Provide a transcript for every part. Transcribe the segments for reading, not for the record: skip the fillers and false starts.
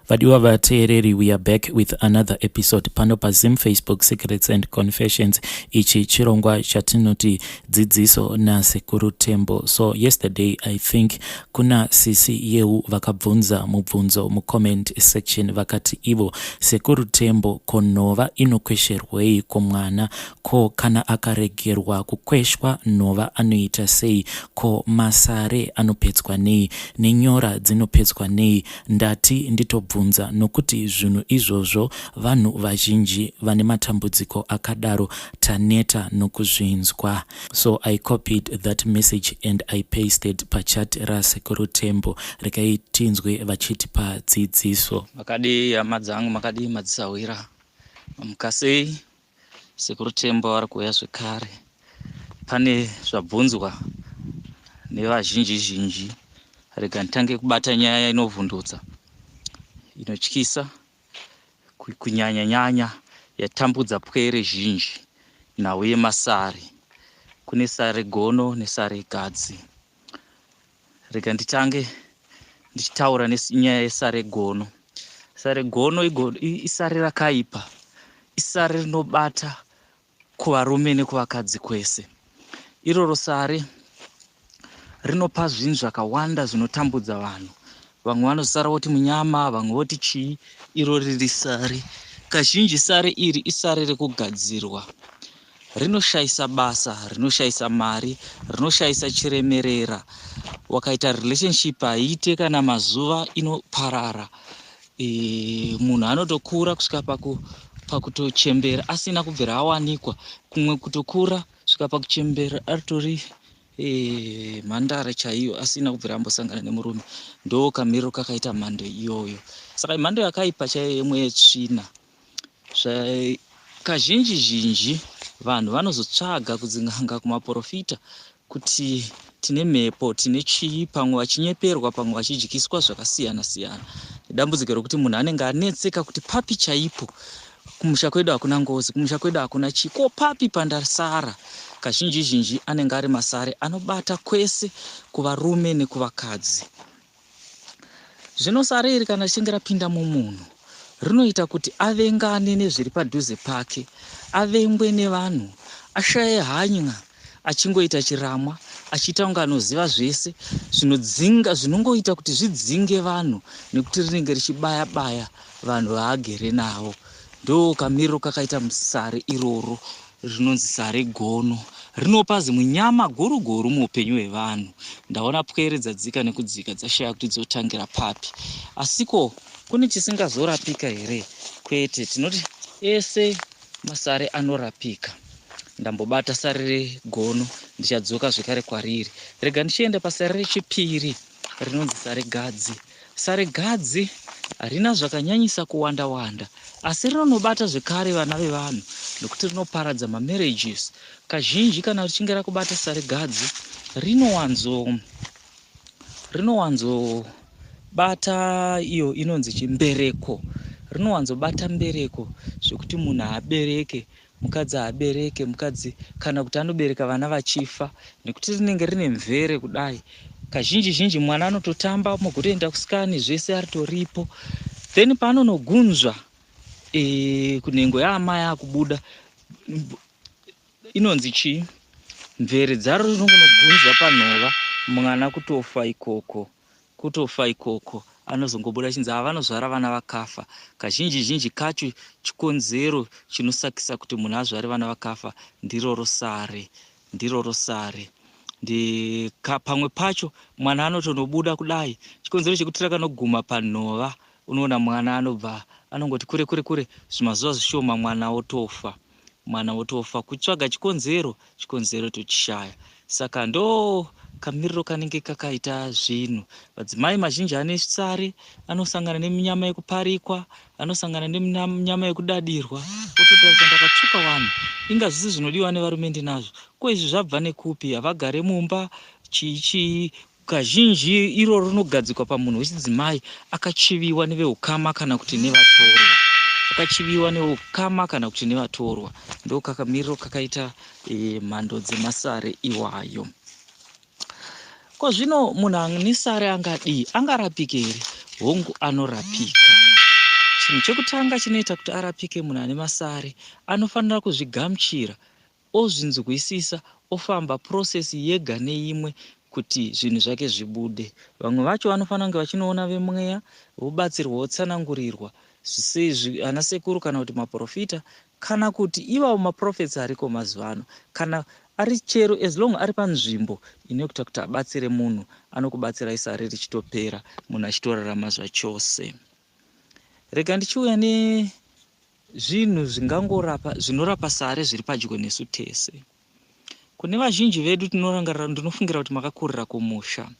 Vadiwa vateereri, we are back with another episode pano paZim Facebook Secrets and Confessions. Ichi chirongwa chatinoti Dzidziso naSekuru Tembo. So yesterday, I think kuna sisi Yeu vakabvunza mubvunzo mucomment section, vakati ivo, "Sekuru Tembo, ko nhova inokwesherwei kumwana? Ko kana akaregerwa kukweshwa nhova anoita sei? Ko masare anopedzwa nei? Nenyora dzinopedzwa nei? Ndati nditobvunza nokuti zvinhu izvozvo vanhu vazhinji vane matambudziko akadaro, taneta nokuzvinzwa." So I copied that message and I pasted pachat raSekuru Tembo. Regai tinzwe vachitipa dzidziso. Makadii hama dzangu, makadii madzisahwira, mukasei? Sekuru Tembo vari kuuya zvekare. Pane zvabvunzwa nevazhinji zhinji. Rega nditange kubata nyaya inovhundutsa, inotyisa kunyanya nyanya yatambudza pwere zhinji, nhau yemasare. Kune sare gono nesare gadzi. Rega nditange ndichitaura nenyaya yesare gono. Sare gono isare rakaipa, isare rinobata kuvarume nekuvakadzi kwese. Iroro sare rinopa zvinhu zvakawanda zvinotambudza vanhu. Vamwe vanosara voti munyama, vamwe voti chii. Iro riri sare. Kazhinji sare iri isare rekugadzirwa. Rinoshayisa basa, rinoshayisa mari, rinoshayisa chiremerera. Wakaita relationship haiite kana mazuva, inoparara. Munhu anotokura kusvika pakutochembera asina kubvira awanikwa. Kumwe kutokura kusvika pakuchembera aritori mhandara chaiyo asina kubvira ambosangana nemurume. Ndo kamiriro kakaita mhando iyoyo. Saka imhando yakaipa chaiyo yemwe yetsvina. Kazhinji zhinji vanhu vanozotsvaga kudzin'anga, kumaprofita, kuti tine mhepo, tine chii, pamwe vachinyeperwa, pamwe vachidyiswa zvakasiyana siyana. Dambudziko rekuti munhu anenge anetseka kuti papi chaipo, kumusha kwedu hakuna ngozi, kumusha kwedu hakuna chii, ko papi pandasara? Kazhinji zhinji anenge ari masare anobata kwese, kuvarume nekuvakadzi. Zvino sare iri kana richinge rapinda mumunhu rinoita kuti avengane nezviri padhuze pake, avengwe nevanhu, ashaye hanya, achingoita chiramwa, achiita kunge anoziva zvese. Zvinodzinga, zvinongoita kuti zvidzinge vanhu nekuti rinenge richibaya baya vanhu vaagere navo. Ndo kamiriro kakaita musare iroro rinonzi sare gono. Rinopa zimunyama guru guru muupenyu hwevanhu. Ndaona pwere dzadzika nekudzika, dzashaya kuti dzotangira papi. Asiko kune chisingazorapika here? Kwete, tinoti ese masare anorapika. Ndambobata sare regono, ndichadzoka zvekare kwariri. Rega ndichienda pasare rechipiri rinonzi sare gadzi. Sare gadzi harina zvakanyanyisa kuwanda wanda, asi rinonobata zvekare vana vevanhu nekuti rinoparadza mamarriages. Kazhinji kana richinge rakubata sare gadzi rinowanzobata iyo inonzi chimbereko. Rinowanzobata mbereko zvekuti munhu haabereke, mukadzi haabereke, mukadzi kana kuti anobereka vana vachifa nekuti rinenge rine mvere kudai. Kazhinji zhinji mwana anototamba, mugotoenda kuscan, zvese aritoripo. Then paanonogunzva kunhengo yaamai akubuda inonzi chii, mvere dzaro rinongonogunzva panhova, mwana kutofa ikoko, kutofa ikoko. Anozongobuda chinzi havanozvara vana vakafa. Kazhinji zhinji kacho chikonzero chinosakisa kuti munhu azvare vana vakafa ndiroro sare, ndiroro sare. Pamwe pacho mwana anotonobuda kudai, chikonzero chekuti rakanoguma panhova, unoona mwana anobva anongoti kure kure kure, zvimazuva zvishoma mwana otofa, mwana otofa. Kutsvaga chikonzero, chikonzero tochishaya. Saka ndo kamiriro kanenge kakaita zvinhu. Madzimai mazhinji ane sare anosangana neminyama yekuparikwa, anosangana neminyama yekudadirwa, ototarisa, "Ndakatsvuka vanhu, inga zvisi zvinodiwa nevarume ndinazvo, ko izvi zvabva nekupi?" Havagare mumba, chii chii. Kazhinji iroro rinogadzikwa pamunhu wechidzimai akachiviwa neveukama kana kuti nevatorwa, akachiviwa neukama kana kuti nevatorwa. Ndo kakamiriro kakaita mhando dzemasare iwayo. Ko zvino munhu ane sare angadii? Angarapike here? Hongu anorapika. Chinhu chekutanga chinoita kuti arapike munhu ane masare anofanira kuzvigamuchira ozvinzwisisa ofamba process yega neimwe kuti zvinhu zvake zvibude. Vamwe vacho vanofanira kunge vachinoona vemweya vobatsirwa votsanangurirwa ana sekuru kana kuti maporofita kana kuti ivavo maprofets ariko mazuva ano kana ari chero as long ari panzvimbo inokuita kuti abatsire munhu anokubatsirai sare richitopera munhu achitorarama zvachose. Rega ndichiuya nezvinhu zvingangorapa zvinorapa sare zviri padyo nesu tese. Kune vazhinji vedu tinorangarira ndinofungira kuti makakurira kumusha.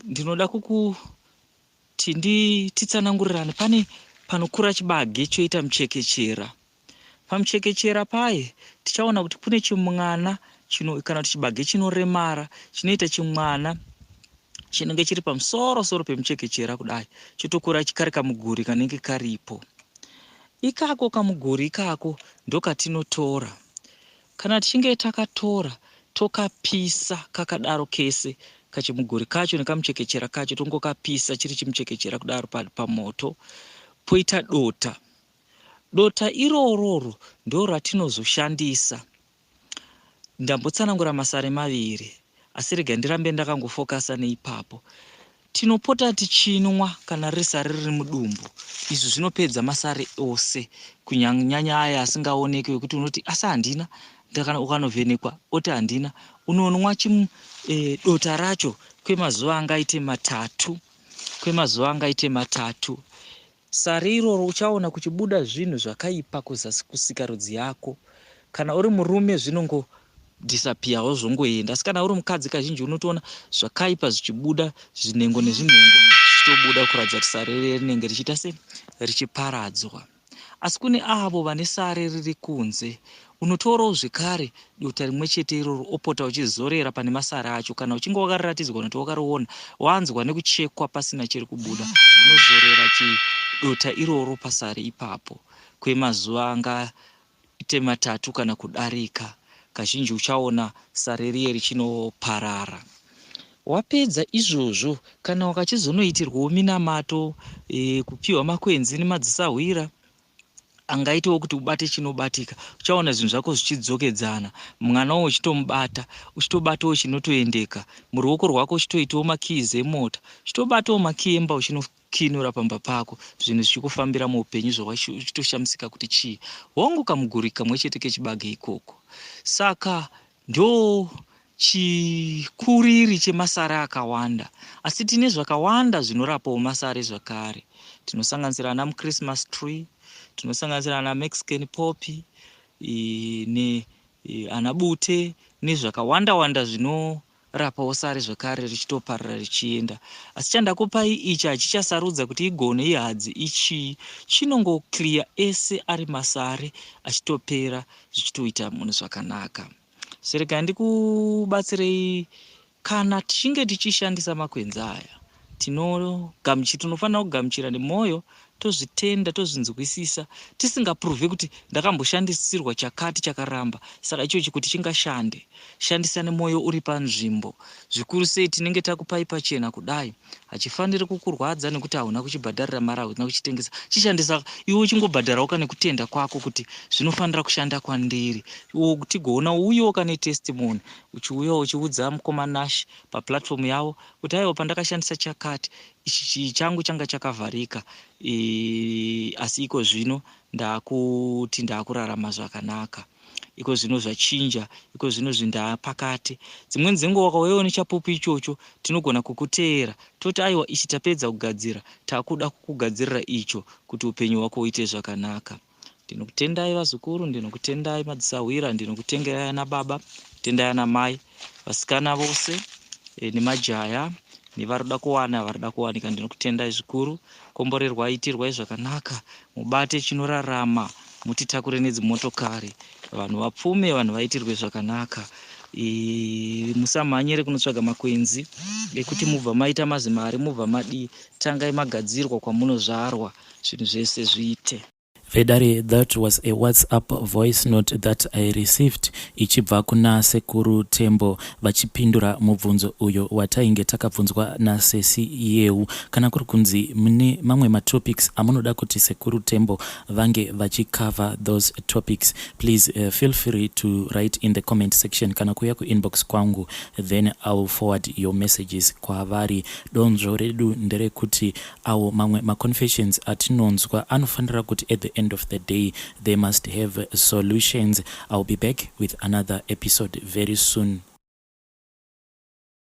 Ndinoda kukuti titsanangurirane pane panokura chibage choita muchekechera. Pamuchekechera paye tichaona kuti kune chimwana chino, kana kuti chibage chinoremara chinoita chimwana chinenge chiri pamusoro soro pemuchekechera kudai chotokura kari kamuguri kanenge karipo. Ikako kamuguri ikako ndokatinotora. Kana tichinge takatora tokapisa kakadaro kese kachimuguri kacho nekamuchekechera kacho tongokapisa chiri chimuchekechera kudaro pamoto poita dota. Dota irororo ndoratinozoshandisa. Ndambotsanangura masare maviri asi rega ndirambe ndakangofokasa neipapo. Tinopota tichinwa kana riri sare riri mudumbu. Izvi zvinopedza masare ose kunyanyanya aya asingaoneki ekuti unoti asi handina kana ukanovhenekwa oti handina. Unonwa dota racho kwemazuva angaite matatu kwemazuva angaite matatu. Sare iroro uchaona kuchibuda zvinhu zvakaipa kuzasi kusikarudzi yako. Kana uri murume zvinongo disappearwo zvongoenda asi kana uri mukadzi kazhinji unotoona zvakaipa zvichibuda zvinhengo nezvinhengo zvichitobuda kuratidza kuti sare riye rinenge richiita se richiparadzwa. Asi kune avo vane sare riri kunze unotorawo zvekare dota rimwe chete iroro opota uchizorera pane masare acho kana uchinge wakariratidzwa kana kuti wakariona wanzwa nekuchekwa pasina chiri kubuda unozorera chidota iroro pasare ipapo kwemazuva angaite matatu kana kudarika. Kazhinji uchaona sare riye richinoparara. Wapedza izvozvo kana wakachizonoitirwawo minamato kupiwa makwenzi nemadzisahwira angaitawo kuti ubate chinobatika uchaona zvinhu zvako zvichidzokedzana mwanawo uchitomubata uchitobatawo chinotoendeka muruoko rwako uchitoitawo makeys emota uchitobatawo makey emba uchinokinura pamba pako zvinhu zvichikufambira muupenyu zvauchitoshamisika kuti chii hongu kamuguri kamwe chete kechibage ikoko saka ndo chikuriri chemasare akawanda asi tine zvakawanda zvinorapawo masare zvakare tinosanganisira ana muchristmas tree tinosanganisira ana mexican poppy ne ana bute nezvakawanda wanda zvinorapawo sare zvakare richitoparara richienda asi chandakupai ichi hachichasarudza kuti igono ihadzi ichii chinongoclear ese ari masare achitopera zvichitoita munhu zvakanaka. Serega ndikubatsirei kana tichinge tichishandisa makwenzi aya tinofanira kugamuchira nemwoyo tozvitenda tozvinzwisisa tisingaprove kuti ndakamboshandisirwa chakati chakaramba saka ichochi kuti chingashande shandisa nemwoyo uri panzvimbo zvikuru sei tinenge takupai pachena kudai hachifaniri kukurwadza nekuti hauna kuchibhadharira mari hauna kuchitengesa chishandisa iwe uchingobhadharawo kane kutenda kwako kuti zvinofanira kushanda kwandiri tigoona uyewo kane testimony uchiuyawo uchiudza mukoma Nash paplatform yavo kuti aiwa pandakashandisa chakati ichi changu changa chakavharika asi iko zvino ndakuti ndakurarama zvakanaka iko zvino zvachinja iko zvino zvindapakati dzimweni dzenguva wakauyawo nechapupu ichocho tinogona kukuteera toti aiwa ichi tapedza kugadzira takuda kukugadzirira icho kuti upenyu hwako uite zvakanaka. Ndinokutendai vazukuru ndinokutendai madzisahwira ndinokutengerai ana baba tendai ana mai vasikana vose nemajaya nevarikuda kuwana varikuda kuwanika ndinokutendai zvikuru komborerwai itirwai zvakanaka mubate chinorarama mutitakure nedzimotokari vanhu vapfume vanhu vaitirwe zvakanaka musamhanyire kunotsvaga makwenzi ekuti mubva maita mazimari mubva madii tangai magadzirwa kwamunozvarwa zvinhu zvese zviite. Vedare, that was a WhatsApp voice note that I received ichibva kuna Sekuru Tembo vachipindura mubvunzo uyo watainge takabvunzwa naSesi Yeu. Kana kuri kunzi mune mamwe matopics amunoda kuti Sekuru Tembo vange vachicover those topics, please feel free to write in the comment section kana kuuya kuinbox kwangu, then I will forward your messages kwavari. Donzvo redu nderekuti awo mamwe maconfessions atinonzwa anofanira kuti at the end of the day they must have solutions. I'll be back with another episode very soon.